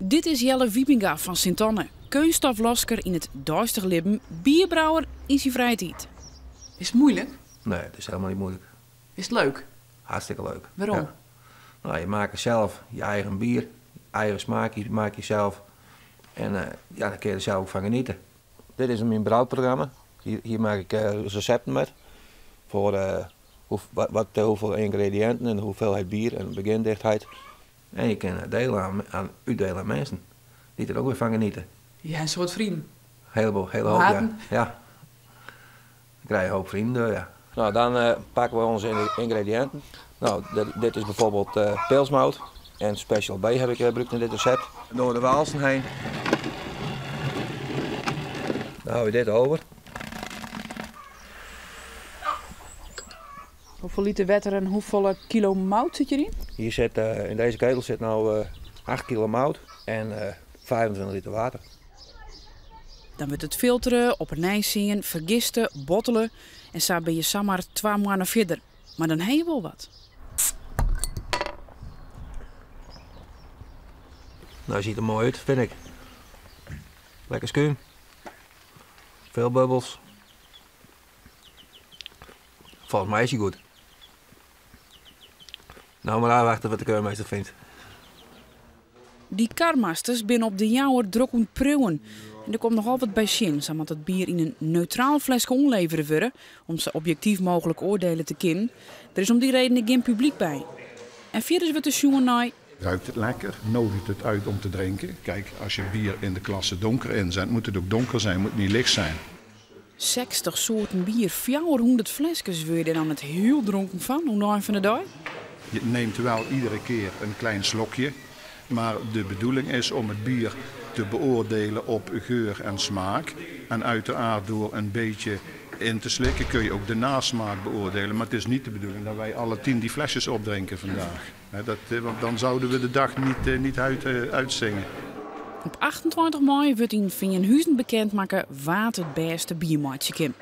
Dit is Jelle Wiebinga fan Sint-Anne, keunststoflasker yn it deistich libben, bierbrouwer yn syn frije tiid. Is it muoilik? Nee, it is helemaal niet moeilijk. Is it leuk? Hartstikke leuk. Wêrom? Ja. Nou, je maakt zelf je eigen bier, eigen smaakje maak je zelf. En ja, daar kun je er zelf ook van genieten. Dit is mijn brouwprogramma. Hier maak ik recepten met. Voor hoeveel ingrediënten en de hoeveelheid bier en begindichtheid. En je kan delen aan, uitdelen aan mensen die er ook weer van genieten. Ja, een soort vrienden. Heleboel, hele hoop, ja. Maten. Ja. Dan krijg je een hoop vrienden, ja. Nou, dan pakken we onze ingrediënten. Nou, dit is bijvoorbeeld pilsmout. En Special B heb ik gebruikt in dit recept. Door de walsen heen. Dan hou je dit over. Hoeveel liter water en hoeveel kilo mout zit hierin? In deze ketel zit nou 8 kilo mout en 25 liter water. Dan wordt het filteren, op een nij zingen, vergisten, bottelen en zo ben je zomaar 2 maanden verder. Maar dan heb je wel wat. Nou, ziet er mooi uit, vind ik. Lekker schuim. Veel bubbels. Volgens mij is hij goed. Nou, maar afwachten wat de keurmeester vindt. Die karmasters binnen op de jouwer druk ontpruwen. En er komt nogal wat bij zin, zodat het bier in een neutraal flesje onleveren worden, om ze objectief mogelijk oordelen te kunnen. Er is om die reden geen publiek bij. En verder wordt de jongen naai. Ruikt het lekker? Nodigt het uit om te drinken? Kijk, als je bier in de klasse donker inzet, moet het ook donker zijn, moet het niet licht zijn. 60 soorten bier, 400 flesjes, wil je er dan het heel dronken van, hoe nou van de dag? Je neemt wel iedere keer een klein slokje, maar de bedoeling is om het bier te beoordelen op geur en smaak. En uiteraard door een beetje in te slikken kun je ook de nasmaak beoordelen. Maar het is niet de bedoeling dat wij alle 10 die flesjes opdrinken vandaag. Want dan zouden we de dag niet uitzingen. Op 28 mei wordt in Veenhuizen bekendmaken wat het beste biermaatje kan.